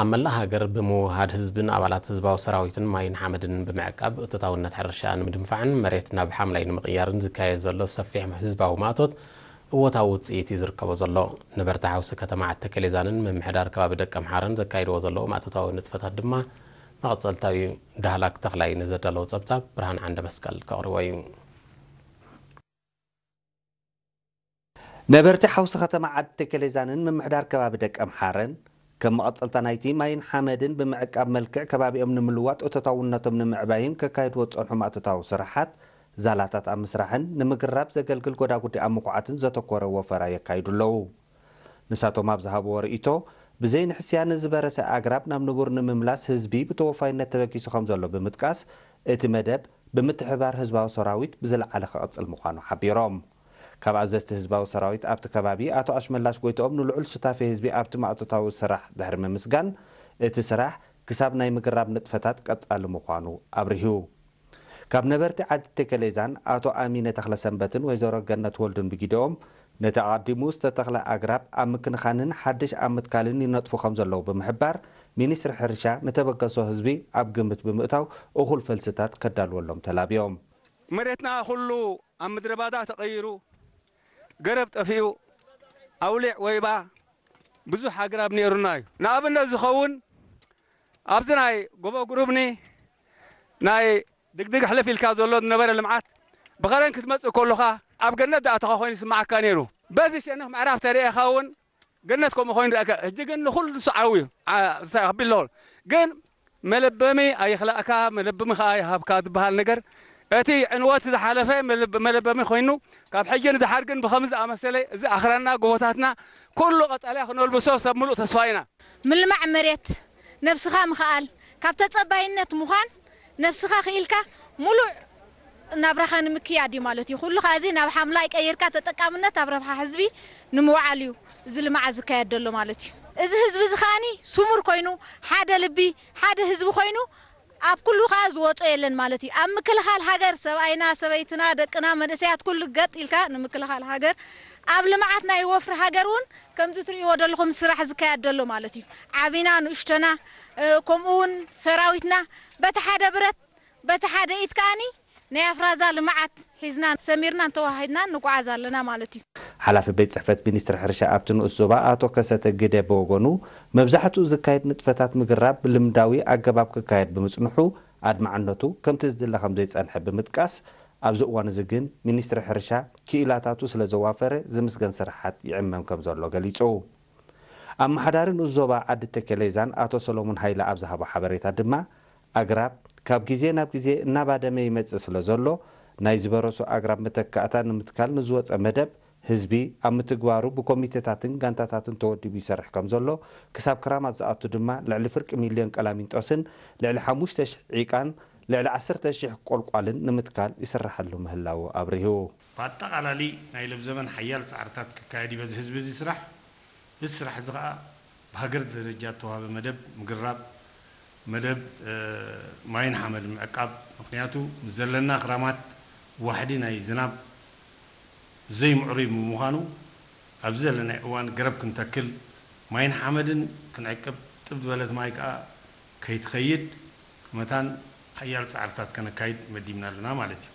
ኣብ መላእ ሃገር ብምውህሃድ ህዝብን ኣባላት ህዝባዊ ሰራዊትን ማይን ሓመድን ብምዕቃብ እቶታውነት ሕርሻ ንምድንፋዕን መሬት ናብ ሓምላይ ንምቕያርን ዝካየድ ዘሎ ሰፊሕ ህዝባዊ ማእቶት እወታዊ ውፅኢት እዩ ዝርከቦ ዘሎ። ነበርቲ ሓውሲ ከተማ ዓዲ ተከሌዛንን ምምሕዳር ከባቢ ደቀምሓረን ዘካይድዎ ዘለዉ ማእቶታዊ ንጥፈታት ድማ መቐፀልታዊ እዩ። ዳህላክ ተኽላይ ንዘዳለዎ ፀብፃብ ብርሃን ዓንደ መስቀል ከቕርቦ እዩ። ነበርቲ ሓውሲ ከተማ ዓዲ ተከሌዛንን ምምሕዳር ከባቢ ደቀምሓረን ከም መቐፀልታ ናይቲ ማይን ሓመድን ብምዕቃብ መልክዕ ከባቢኦም ንምልዋጥ እቶታውነቶም ንምዕባይን ከካይድዎ ዝፀንሑ ማእቶታዊ ስራሓት ዛላታት ኣብ ምስራሕን ንምግራብ ዘገልግል ጎዳጉዲ ኣብ ምኹዓትን ዘተኮረ ወፈራ የካይዱ ኣለዉ። ንሳቶም ኣብ ዝሃብዎ ርእይቶ፣ ብዘይ ንሕስያ ንዝበረሰ ኣግራብ ናብ ንቡር ንምምላስ ህዝቢ ብተወፋይነት ተበጊሱ ከም ዘሎ ብምጥቃስ፣ እቲ መደብ ብምትሕብባር ህዝባዊ ሰራዊት ብዝለዓለ ክቕጽል ምዃኑ ሓቢሮም። ካብ ኣዘዝቲ ህዝባዊ ሰራዊት ኣብቲ ከባቢ ኣቶ ኣሽመላሽ ጎይትኦም ንልዑል ሱታፌ ህዝቢ ኣብቲ ማእቶታዊ ስራሕ ድሕሪ ምምስጋን፣ እቲ ስራሕ ክሳብ ናይ ምግራብ ንጥፈታት ቀጻሊ ምዃኑ ኣብሪሁ። ካብ ነበርቲ ዓዲ ተከሌዛን ኣቶ ኣሚነ ተኽለሰንበትን ወይዘሮ ገነት ወልዱን ብጊደኦም፣ ነቲ ኣቐዲሙ ዝተተኽለ ኣግራብ ኣብ ምክንኻንን ሓድሽ ኣብ ምትካልን ይነጥፉ ከም ዘለዉ ብምሕባር፣ ሚኒስትሪ ሕርሻ ንተበገሶ ህዝቢ ኣብ ግምት ብምእታው እኹል ፈልስታት ከዳልወሎም ተላብዮም። መሬትና ኩሉ ኣብ ምድረ ባዳ ተቐይሩ፣ ገረብ ጠፊኡ፣ ኣውሊዕ ወይባ ብዙሕ ኣግራብ ነይሩና እዩ። ንኣብነት ዝኸውን ኣብዚ ናይ ጎቦ ጉሩብኒ ናይ ድግድግ ሕልፍ ኢልካ ዘሎ ዝነበረ ልምዓት ብኸረን ክትመጽእ ከለኻ ኣብ ገነት ዝኣተኻ ኮይኑ ይስምዓካ ነይሩ። በዚ ሸነኽ ምዕራብ ተርእኻ እውን ገነት ከምኡ ኮይኑ ረኣካ። ሕጂ ግን ንኹሉ ንሱ ዓው እዩ ኣቢሎ። ግን መለበሚ ኣይኽላእካ መለበሚ ከዓ ይሃብካ ዝበሃል ነገር እቲ ዕንወት ዝሓለፈ መለበሚ ኮይኑ ካብ ሕጂ ንድሓር ግን ብኸምዚ ዝኣመሰለ እዚ ኣኽራንና ጎቦታትና ኩሉ ቀጻልያ ክነልብሶ ሰብ ምሉእ ተስፋ ኢና። ምልማዕ መሬት፣ ነብስኻ ምኽኣል፣ ካብ ተጸባይነት ምዃን ነብስኻ ክኢልካ ሙሉእ ናብራኻ ንምክያድ እዩ ማለት እዩ። ኩሉ ኸዚ ናብ ሓምላይ ቀይርካ ተጠቃምነት ኣብ ረብሓ ህዝቢ ንምውዓል እዩ እዚ ልምዓት ዝካየድ ዘሎ ማለት እዩ። እዚ ህዝቢ እዚ ኸኣኒ ስሙር ኮይኑ ሓደ ልቢ ሓደ ህዝቢ ኮይኑ ኣብ ኩሉ ኸኣ ዝወጾ የለን ማለት እዩ። ኣብ ምክልኻል ሃገር ሰብኣይና፣ ሰበይትና፣ ደቅና፣ መንእሰያት ኩሉ ገጥ ኢልካ ንምክልኻል ሃገር ኣብ ልምዓት ናይ ወፍሪ ሃገር እውን ከምዚ ትርእይዎ ዘለኹም ስራሕ ዝካየድ ዘሎ ማለት እዩ። ዓቢና ንእሽቶና ከምኡ እውን ሰራዊትና በቲ ሓደ ብረት በቲ ሓደ ኢድ ከኣኒ ናይ ኣፍራዛ ልምዓት ሒዝና ሰሚርናን ተዋሃሂድናን ንጉዓዝ ኣለና ማለት እዩ። ሓላፊ ቤት ፅሕፈት ሚኒስትሪ ሕርሻ ኣብቲ ንኡስ ዞባ ኣቶ ከሰተ ግደ ብወገኑ፣ መብዛሕትኡ ዝካየድ ንጥፈታት ምግራብ ብልምዳዊ ኣገባብ ክካየድ ብምፅንሑ ኣድማዕነቱ ከምቲ ዝድለ ከምዘይፀንሐ ብምጥቃስ፣ ኣብዚ እዋን እዚ ግን ሚኒስትሪ ሕርሻ ክኢላታቱ ስለዘዋፈረ ዝምስገን ስራሓት ይዕመም ከምዘሎ ገሊፁ። ኣመሓዳሪ ንኡስ ዞባ ዓዲ ተከሌዛን ኣቶ ሰሎሙን ሃይለ ኣብ ዝሃቦ ሓበሬታ ድማ፣ ኣግራብ ካብ ግዜ ናብ ግዜ እናባደመ ይመጽእ ስለ ዘሎ፣ ናይ ዝበረሱ ኣግራብ መተካእታ ንምትካል ንዝወጸ መደብ፣ ህዝቢ ኣብ ምትግባሩ ብኮሚቴታትን ጋንታታትን ተወዲቡ ይሰርሕ ከም ዘሎ፣ ክሳብ ክራማት ዝኣቱ ድማ ልዕሊ ፍርቂ ሚልዮን ቀላሚንጦስን ልዕሊ ሓሙሽተ ሽሕ ዒቃን ልዕሊ ዓሰርተ ሽሕ ቆልቋልን ንምትካል ይስረሓሉ ምህላዉ ኣብሪሁ። ብኣጠቓላሊ ናይ ለብዘበን ሓያል ጻዕርታት ክካየድ እዩ በዚ ህዝቢ እዚ ስራሕ። እዚ ስራሕ እዚ ኸኣ ብሃገር ደረጃ እተዋህበ መደብ ምግራብ፣ መደብ ማይን ሓመድን ምዕቃብ፣ ምኽንያቱ ምስ ዘለና ክራማት ዋሕዲ ናይ ዝናብ ዘይምዕሩይ ብምዃኑ ኣብዚ ዘለናዮ እዋን ገረብ ክንተክል፣ ማይን ሓመድን ክንዕቅብ፣ ጥብ ዝበለት ማይ ከኣ ከይትኸይድ መታን ሓያል ጻዕርታት ከነካይድ መዲብና ኣለና ማለት እዩ።